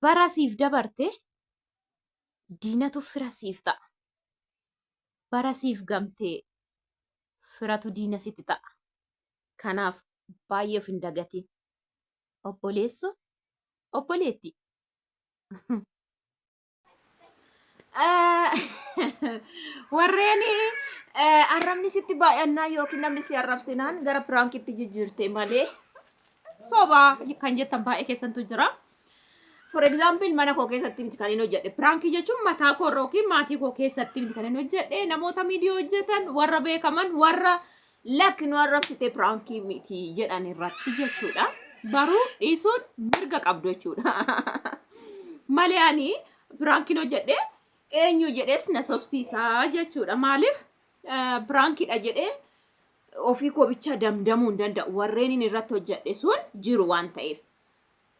Bara siif dabarte diinatu fira siif ta'a. Bara siif gamtee firatu diina sitti ta'a. Kanaaf baay'ee of hin dagatin. Obboleesso, obboleettii. Warreen arrabni sitti baay'annaa yookiin namni si arrabsinaan gara piraankitti jijjiirte malee sobaa kan jettan baay'ee keessantu jira. For example, mana koo keessatti miti kan hin hojjedhe. Piraankii jechuun mataa koo irra yookiin maatii koo keessatti miti kan hin hojjedhe. Namoota miidiyoo hojjetan, warra beekaman, warra lakki nu arrabsite piraankii miti jedhan irratti jechuudha. Baruu dhiisuun mirga qabdu jechuudha. Malee ani piraankiin hojjedhe eenyu jedhees na sobsiisaa jechuudha. Maaliif piraankiidha jedhee ofii koo bicha damdamuu hin danda'u. Warreen inni irratti hojjedhe sun jiru waan ta'eef.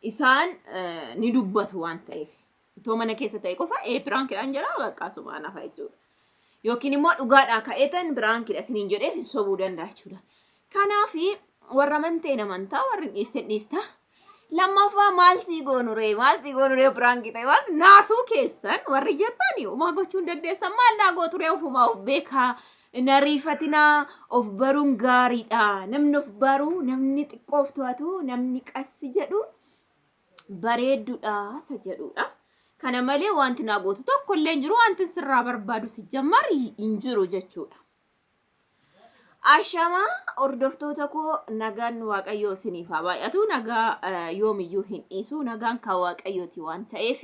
Isaan ni dubbatu waan ta'eef. Itoo mana keessa ta'e qofa ee piraankiidhaan jedha bakka asumaan hafa jechuudha. Yookiin immoo dhugaadhaa ka'eetan piraankiidha isiniin jedhee isin sobuu danda'a jechuudha. Kanaaf warra amanteen amantaa, warri hin dhiisten dhiista. Lammaffaa, maal sii goonu ree, maal sii goonu ree, piraankii ta'e waan naasuu keessan warri jettani homaa gochuu hin dandeessan. Maal naa gootu ree, ofumaa of beekaa, na riifatinaa. Of baruun gaariidha. Namni of baruu, namni xiqqoo of to'atu, namni qassi jedhu bareedduudha isa jedhudha. Kana malee wanti naa gootu tokko illee hin jiru, wanti sirraa barbaadu si jammar hin jiru jechuudha. Ashamaa hordoftoota koo, nagaan Waaqayyoo isiniif haa baay'atu. Nagaa yoomiyyuu hin dhiisu. Nagaan kan Waaqayyooti waan ta'eef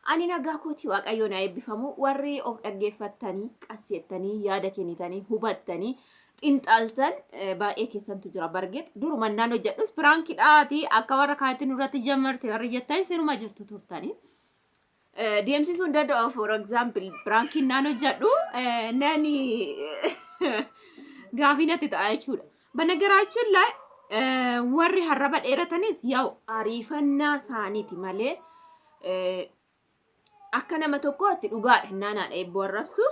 ani nagaa kooti, Waaqayyoo na eebbifamu. Warri of dhaggeeffattanii, qasseettanii, yaada kennitanii, hubattanii, xinxaaltan baay'ee keessantu jira. Bargeet duruma naan hojjedhus piraankidhaati akka warra kaanitti nurratti jammarte warri jettan sinuma jirtu turtanii. Deemsisuu hin danda'u. For example, piraankiin naan hojjedhu nani gaafii natti ta'a jechuudha. Banagaraachin ላይ warri harraba dheeratanis yaa'u ariifannaa isaaniiti malee akka nama tokkootti dhugaadha, naanaadha eebboo arrabsu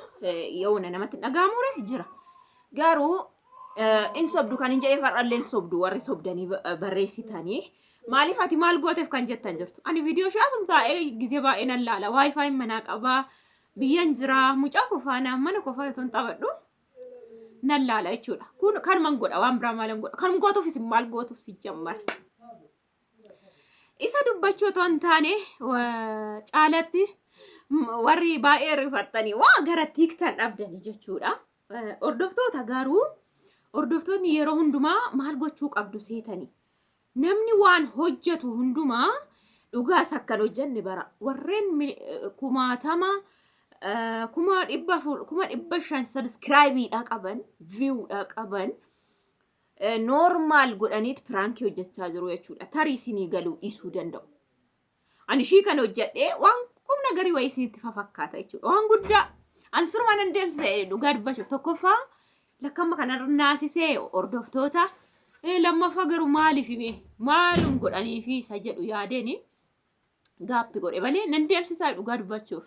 yoona namatti hin dhaga'amure jira. Garuu in sobdu kan hin jedheef har'allee hin sobdu warri sobdanii barreessitanii. Maaliif ati maal gooteef kan jettan jirtu. Ani viidiyoo ishee asum taa'ee gizee baay'ee nan laala. Waayifaayin manaa qabaa. Biyyan jira. Mucaa koo faana, mana koo faana ton taphadhu nan laala jechuudha. Kun kanuman godha, waan biraa maalan godha. Kan gootuufis maal gootuuf si jammar. Isa dubbachuu otoo hin taane, caalatti warri baay'ee rifattanii waa gara tiiktan dhabdanii jechuudha. Hordoftoota garuu, hordoftoonni yeroo hundumaa maal gochuu qabdu seetanii? Namni waan hojjetu hundumaa dhugaas akkan hojjenne bara. Warreen kumaatama, 400,000, 500,000 subscribe-iidha qaban, view-dha qaban, normal godhaniit piraankii hojjechaa jiru jechuudha. Tarii isinii galuu dhiisuu danda'u. Ani ishii kan hojjedhee waan humna garii wayii isinitti fafakkaata jechuudha. Waan guddaa. Ani suruma nan deemsise dhugaa dubbachuuf. Tokkoffaa, lakkamma kana naasisee hordoftoota. Lammaffaa garuu maaliif himee maalum godhanii fi isa jedhu yaadeen gaappi godhe malee nan deemsisaa dhugaa dubbachuuf.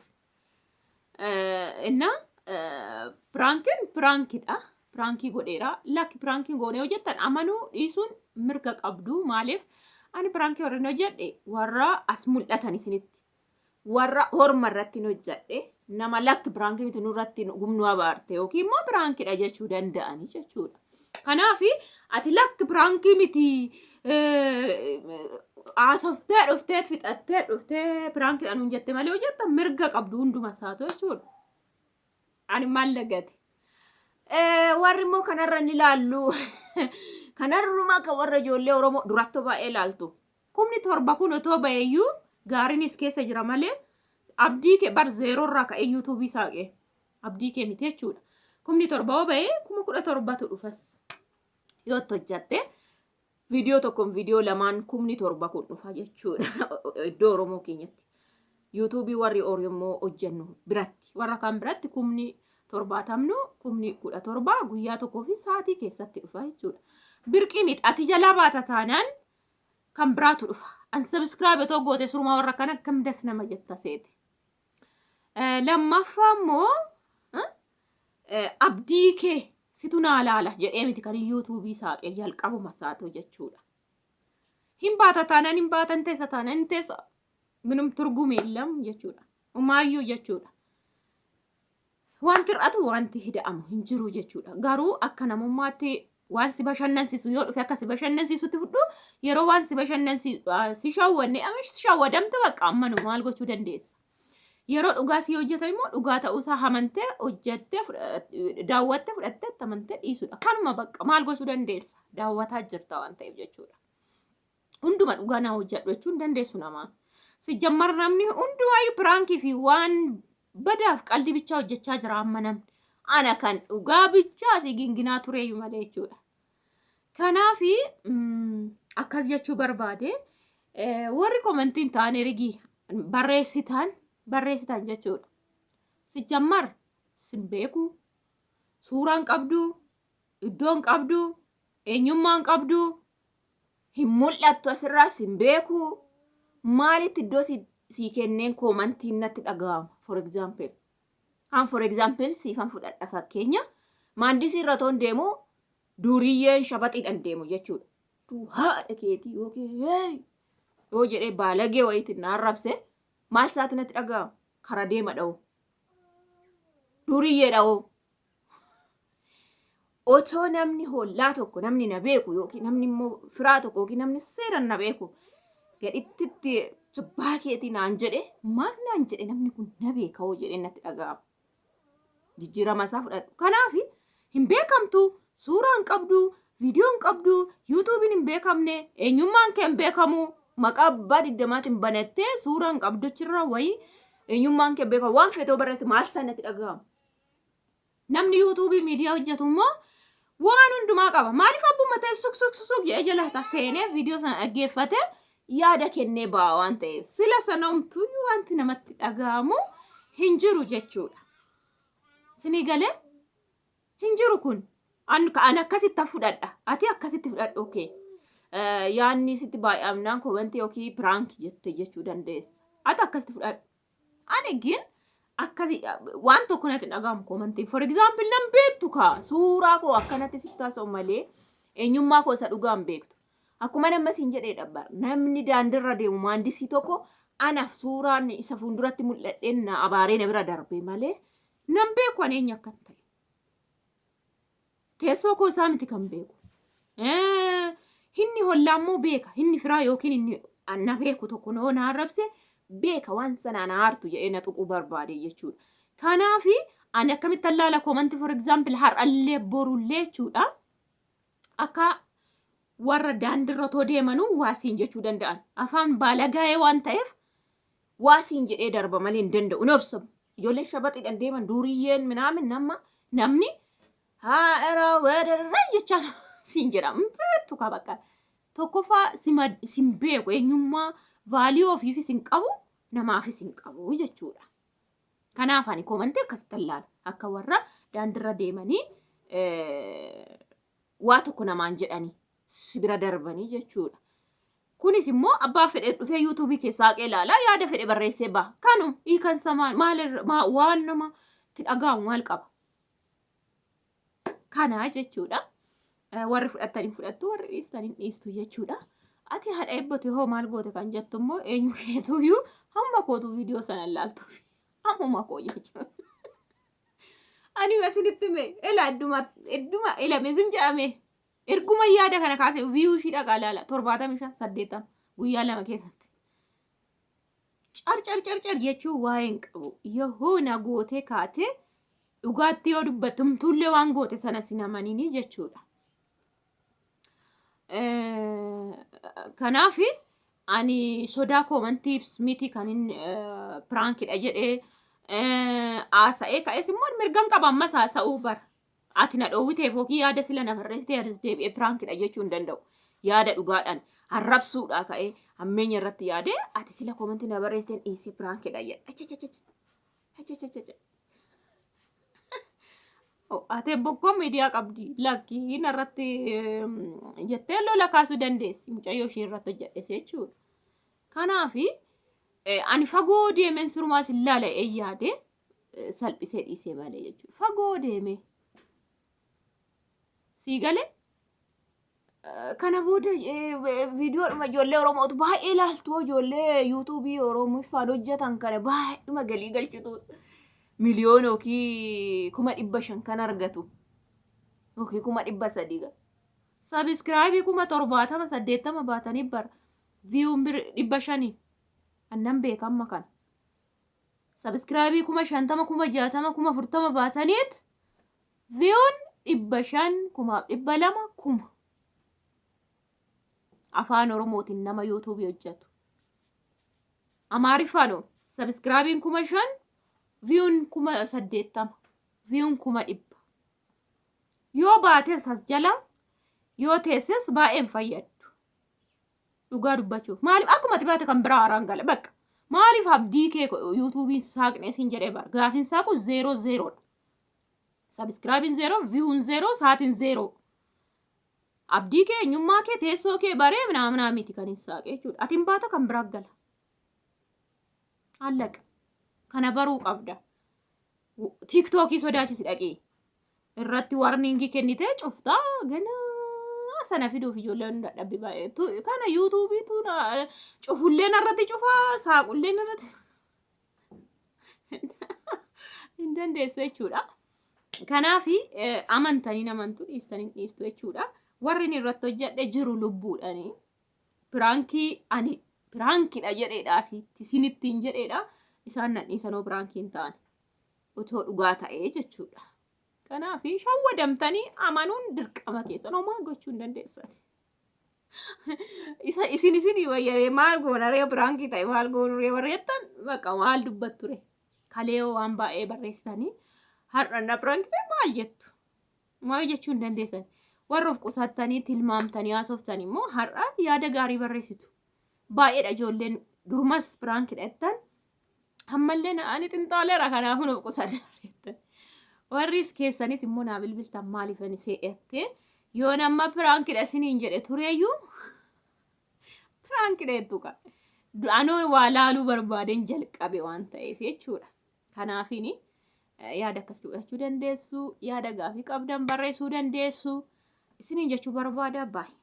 Innaa piraankiin piraankidha. Piraankii godheera. Lakki piraankiin goonee hojjettan amanuu dhiisuun mirga qabdu. Maaliif ani piraankii warra hin hojjedhe warra as mul'atan isinitti. Warra horma irratti hin hojjedhe nama lakki piraankii miti nurratti gumnu abaarte yookiin immoo piraankidha jechuu danda'anii jechuudha. Kanaaf ati lakki piraankii miti haasoftee dhuftee fixattee dhuftee piraankiidha nuun jette malee hojjetta mirga qabdu hunduma isaatu jechuudha. Ani maal dagate? Warri immoo kanarra ni ilaallu. Kanarruma akka warra ijoollee Oromoo durattoo baay'ee ilaaltu. 7,000 kun otoo ba'eeyyuu gaariinis keessa jira malee abdii kee bar zeeroorraa ka'ee yuutuubii saaqee abdii kee miti jechuudha. 7,000 yoo ba'ee 17,000tu dhufas yoo itti hojjatte viidiyoo tokkoon, viidiyoo lamaan 7,000 kun dhufa jechuudha iddoo Oromoo keenyatti. Yuutuubii warri Oromoo hojjennu biratti, warra kaan biratti 70,000, 17,000 guyyaa tokkoo fi sa'aatii keessatti dhufa jechuudha. Birqii miti, ati jalaa baata taanaan kan biraatu dhufa. Unsubscribe otoo goote surumaa warra kana akkam das nama jetta seete. Lammaffaa immoo abdii kee situ naa laala jedhee miti kan yuutuubii saaqee jalqabuma saatoo jechuudha. Hin baata taanaan hin baatan teessa taanaan hin teessa. Minum turgum yeellam jechuudha. Umaayyuu jechuudha. Wanti hir'atu wanti hida'amu hin jiru jechuudha. Garuu akka namummaatti waan si bashannansiisu yoo dhufe akka si bashannansiisutti fudhu yeroo waan si bashannansiisu si shawwanne amma si shawwadamte bakka amma nu maal gochuu dandeessa. Yeroo dhugaa si hojjetan immoo dhugaa ta'uusaa amantee hojjettee daawwattee fudhattee itti amantee dhiisudha. Kanuma bakka maal gochuu dandeessa daawwataa jirta waan ta'eef jechuudha. Hunduma dhugaa naa hojjedhu jechuun dandeessu namaa. Sijjammar namni hundumaayyuu piraankii fi waan badaaf qaldi bichaa hojjechaa jira amma namni. Ana kan dhugaa bichaa si ginginaa tureeyyu malee jechuudha. Kanaafi akkas jechuu barbaade warri komentiin ta'an ergii barreessitan barreessitan jechuudha. Sijjammar sin beeku, suuraan qabdu, iddoon qabdu, eenyummaan qabdu, hin mul'attu asirraa sin beeku maalitti iddoo si kenneen koomantiin natti dhaga'ama for example han for example siifan fudhadha fakkeenya maandisii irra toon deemu duuriyyeen shabaxiidhaan deemu jechuudha. Tu haadha keetii yookiin hey yoo jedhee baalagee wayiitiin na arrabse maal isaatu natti dhaga'ama kara deema dha'u duuriyyee dha'u. Otoo namni hollaa tokko namni na beeku yookiin namni immoo firaa tokko yookiin namni seeraan na beeku gadhitti jibbaa keetii naan jedhe maaf naan jedhe namni kun na beeka hoo jedhee natti dhaga'ama. Jijjiirama isaa fudhadhu. Kanaaf hin beekamtu, suuraa hin qabdu, viidiyoo hin qabdu, yuutuubiin hin beekamne, eenyummaan kee hin beekamu, maqaa abbaa digdamaatiin banattee suuraa hin qabdu achirraa wayii eenyummaan kee beekamu waan feetoo barreesse maal isaa natti dhaga'ama. Namni yuutuubii miidiyaa hojjetu immoo waan hundumaa qaba. Maaliif abbuma ta'e suk suk suk jedhee jala seenee viidiyoo sana dhaggeeffate yaada kennee ba'a waan ta'eef. Sila sana homtuyyuu wanti namatti dhaga'amu hin jiru jechuudha. Sinii galee hin jiru kun. An akkasitti fudhadha. Ati akkasitti fudhadhu okee. Yaanni sitti baay'amnaan komentii yookiin piraank jette jechuu dandeessa. Ati akkasitti fudhadhu. Ani gin akkasi waan tokko natti dhaga'amu komentiin. For example nan beektu kaa suuraa koo akkanatti sitti taasa'u malee eenyummaa koo isa dhugaa hin beektu. Akkuma nama siin jedhee dhabbar namni daandiirra deemu maandisii tokko anaaf suuraan isa fuulduratti mul'adheen na abaaree na bira darbe malee nan beeku ani eenyu akka ta'e. Teessoo koo isaa miti kan beeku. Inni hollaa immoo beeka. Inni firaa yookiin inni na beeku tokko na arrabse beeka waan sana na aartu jedhee na tuquu barbaade jechuudha. Kanaafi ani akkamitti allaala komantii for example har'allee borullee jechuudha. Akka warra daandirra otoo deemanuu waasiin jechuu danda'an. Afaan baalagaa'ee waan ta'eef waasiin jedhee darba malee hin danda'u. Hin obsamu. Ijoolleen shabaxiidhaan deeman duuriyyeen minaamin nama namni haadha weerarra jechaa siin jedha. Beektu kaa bakka. Tokkoffaa sin beeku eenyummaa vaalii ofiifis hin qabu namaafis hin qabu jechuudha. Kanaaf ani komantii akkasitti allaala. Akka warra daandirra deemanii waa tokko namaan jedhanii si bira darbanii jechuudha. Kunis immoo abbaa fedhe dhufee yuutuubii keessaa haqee ilaalaa yaada fedhe barreessee ba'a. Kanu hiikansa maal waan nama itti dhaga'amu maal qaba? Kana jechuudha. Warri fudhatanii fudhattu warri dhiistanii dhiistu jechuudha. Ati haadha eebbote hoo maal goote kan jettu immoo eenyu keetuyyuu hamma kootu viidiyoo sana ilaaltuuf ammuma koo jechuudha. Ani isinitti hime ila idduma idduma ilame zim jedhame erguma yaada kana kaase viyuu ishii dhaqaa ilaala 75 80 guyyaa lama keessatti. Car car car car jechuun waa'ee hin qabu. Yoo na gootee kaate dhugaatti yoo dubbatumtullee waan goote sana sin amanini jechuudha. Kanaaf ani sodaa koomantii miti kan inni piraankidha jedhee haasa'ee ka'es immoo mirgan qaba ammas haasa'uu bara. Ati na dhoowwiteef yookiin yaada sila na barreessitee yaada deebi'ee piraankidha jechuu hin danda'u. Yaada dhugaadhaan arrabsuudhaa ka'ee hammeenya irratti yaadee ati sila koomantii na barreessiteen dhiisee piraankidha jedha. Achachachacha. Ate bokkoo miidiyaa qabdi lakkii narratti jettee lola kaasuu dandeessi mucayyoo ishee irratti hojjedhes jechuudha. Kanaafi ani fagoo deemeen sirumaa sin laala yaade salphisee dhiisee malee jechuudha. Fagoo deemee sii galee Kana booda viidiyoodhuma ijoollee Oromootu baay'ee ilaaltu, ijoollee yuutuubii Oromoffaan hojjetan kana baay'ee galii galchitu, miliyoona yookiin 500,000 kan argatu yookiin 300,000. Subscribe 70,000 80 baatanii bara viewn 500 annan beekamma kana. Subscribe 50,000, 60,000, 40,000 baataniit viewn 500, 200,000, 1000. Afaan Oromootiin nama yuutuubii hojjetu. Amaariffaanoo subscribeiin 5,000, viewn 80,000, viewn 100,000. Yoo baates as jala yoo teesses baay'een fayyaddu. Dhugaa dubbachuuf. Maaliif akkuma ati baate kan biraa haaraan gala bakka. Maaliif abdii kee yuutuubiin saaqne siin jedhee bara. Gaafiin saaqu zero zerodha. Subscribeiin zero, viewn zero, sa'aatiin zero. Abdii kee, eenyummaa kee, teessoo kee baree minaaminaa miti kan hin saaqe jechuudha. Ati hin baata, kan biraa gala. Allaqa. Kana baruu qabda. Tiiktookii sodaachisi dhaqee. Irratti warning kennitee cuftaa ganaa sana fiduuf ijoolleen dadhabbi baay'ee. Kana yuutuubiitu cufulleen irratti cufaa, saaqulleen irratti hin dandeessu jechuudha. Kanaaf amantanii amantu, dhiistanii dhiistu jechuudha. Warri inni irratti hojjedhe jiru lubbuudhani. Prank ani prankiidha jedheedha, asitti isinittiin jedheedha. Isaan nan dhiisanoo prank hin taane. Otoo dhugaa ta'ee jechuudha. Kanaaf shawwadamtanii amanuun dirqama keessan, homaa gochuu hin dandeessan. Isa isin wayyaree maal goonaree, prank ta'e maal goonuree warri jettan, bakka maal dubbatture. Kalee waan baay'ee barreessitanii har'a na prank ta'e maal jettu? Maal jechuu hin dandeessan. Warra of qusattanii tilmaamtanii haasoftan immoo har'a yaada gaarii barreessitu. Baay'eedha ijoolleen durumas prank jettan, ammallee ani xinxaaleera, kanaafuu of qusadha jettan. Warris keessanis immoo naa bilbiltan, maaliif ani se'attee yoo nama prankiidha isiniin jedhe tureeyyuu prankiidha jettu qaba. Anoo waa laaluu barbaadeen jalqabe waan ta'eef jechuudha. Kanaafiini yaada akkasii fudhachuu dandeessu, yaada gaafii qabdan barreessuu dandeessu. Isiniin jechuu barbaada, baay'ee.